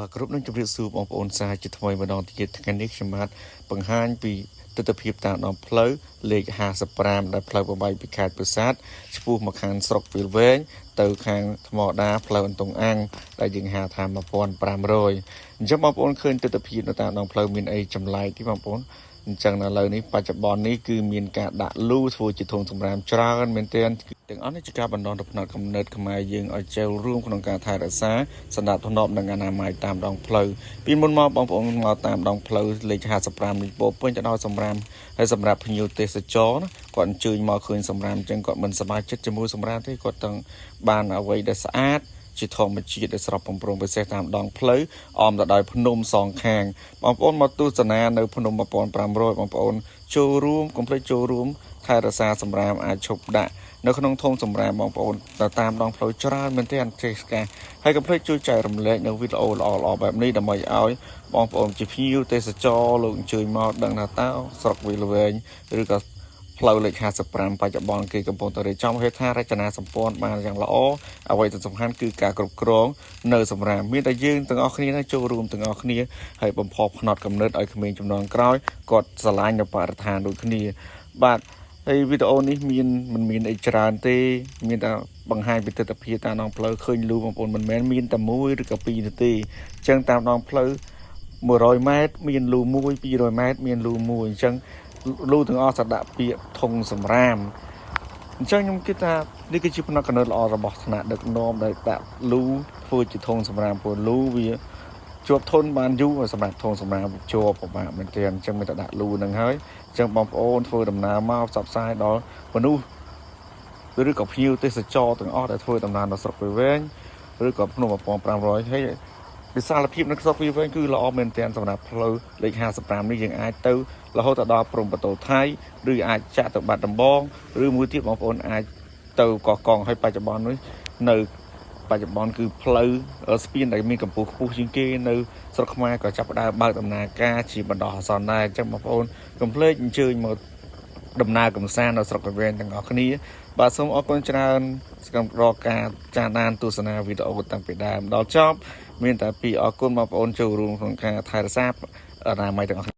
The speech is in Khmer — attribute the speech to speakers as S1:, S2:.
S1: បាទគ្រប់នឹងជម្រាបសួរបងប្អូនសាជាថ្មីម្ដងទៀតថ្ងៃនេះខ្ញុំបាទបង្ហាញពីទស្សនភាពតាមដងផ្លូវលេខ55ដែលផ្លូវបំបីពីខេត្តប្រាសាទឆ្ពោះមកខាងស្រុកវាលវែងទៅខាងថ្មដាផ្លូវអន្ទង់អាំងដែលយើងហៅថា1500អញ្ចឹងបងប្អូនឃើញទស្សនភាពនៅតាមដងផ្លូវមានអីចម្លែកទេបងប្អូនអញ្ចឹងនៅឥឡូវនេះបច្ចុប្បន្ននេះគឺមានការដាក់លូធ្វើជាធុងសម្រាមច្រើនមែនទែនទាំងអស់នេះជាការបណ្ដុះដល់ផ្នត់គំនិតខ្មែរយើងឲ្យចូលរួមក្នុងការថែរក្សាសណ្ដាប់ធ្នាប់និងអនាម័យតាមដងផ្លូវពីមុនមកបងប្អូនមកតាមដងផ្លូវលេខ55នេះពោពេញទៅដោយសម្រាមហើយសម្រាប់ភ្ញៀវទេសចរណាគាត់អញ្ជើញមកឃើញសម្រាមអញ្ចឹងគាត់មិនសប្បាយចិត្តជាមួយសម្រាមទេគាត់ទាំងបានអ្វីដែលស្អាតជាធម្មជាតិដែលស្រស់បំព្រងពិសេសតាមដងផ្លូវអមទៅដោយភ្នំសងខាងបងប្អូនមកទស្សនានៅភ្នំ1500បងប្អូនចូលរួមកុំភ្លេចចូលរួមថែរក្សាសម្រាមអាចឈប់ដាក់នៅក្នុងធុងសម្រាមបងប្អូនទៅតាមដងផ្លូវច្រើនមែនទែនទេសកាហើយកុំភ្លេចជួយចែករំលែកនៅវីដេអូល្អៗបែបនេះដើម្បីឲ្យបងប្អូនជាភ្ញៀវទេសចរលោកអញ្ជើញមកដឹងថាតើស្រុកវាលវែងឬក៏ផ្លូវលេខ55បច្ចុប្បន្នគេកំពុងតែរៀបចំហេដ្ឋារចនាសម្ព័ន្ធបានយ៉ាងល្អអ្វីដែលសំខាន់គឺការគ្រប់គ្រងនៅសម្រាមមានតែយើងទាំងអស់គ្នាណាចូលរួមទាំងអស់គ្នាហើយបំផុសផ្នត់កំណត់ឲ្យក្មេងជំនាន់ក្រោយគាត់ស្រឡាញ់នៅបរិស្ថានដូចគ្នាបាទហើយវីដេអូនេះមានមិនមានអីច្រើនទេមានតែបង្ហាញពីទស្សនវិជ្ជាតាមដងផ្លូវឃើញលូបងប្អូនមិនមែនមានតែមួយឬក៏ពីរទេអញ្ចឹងតាមដងផ្លូវ100ម៉ែត្រមានលូមួយ200ម៉ែត្រមានលូមួយអញ្ចឹងលូទាំងអស់សដាក់ពាក្យធុងសម្រាមអញ្ចឹងខ្ញុំគិតថានេះគឺជាផ្នត់គំនិតល្អរបស់ថ្នាក់ដឹកនាំដែលដាក់លូធ្វើជាធុងសម្រាមព្រោះលូវាជាប់ធន់បានយូរសម្រាប់ធុងសម្រាមជាប់ពិបាកមែនទែនអញ្ចឹងមានតែដាក់លូនឹងហើយអញ្ចឹងបងប្អូនធ្វើដំណើរមកផ្សព្វផ្សាយដល់មនុស្សឬក៏ភ្ញៀវទេសចរទាំងអស់ដែលធ្វើដំណើរដល់ស្រុកវាលវែងឬក៏ភ្នំ1500ហើយវិសាលភាពនៅស្រុកវាលវែងគឺល្អមែនទែនសម្រាប់ផ្លូវលេខ55នេះយើងអាចទៅរហូតដល់ព្រំប្រទល់ថៃឬអាចចាក់ទៅបាត់ដំបងឬមួយទៀតបងប្អូនអាចទៅកោះកុងហើយបច្ចុប្បន្ននេះនៅបច្ចុប្បន្នគឺផ្លូវស្ពានដែលមានកម្ពស់ខ្ពស់ជាងគេនៅស្រុកខ្មែរក៏ចាប់ផ្ដើមបើកដំណើរការជាបណ្ដោះអាសន្នដែរអញ្ចឹងបងប្អូនកុំភ្លេចអញ្ជើញមកដំណើរកំសាន្តនៅស្រុកវាលវែងទាំងអស់គ្នាបាទសូមអរគុណច្រើនសម្រាប់ការចានដានទស្សនាវីដេអូតាំងពីដើមដល់ចប់មានតែពីអរគុណបងប្អូនចូលរួមក្នុងការថែរក្សាអនាម័យទាំងអស់គ្នា។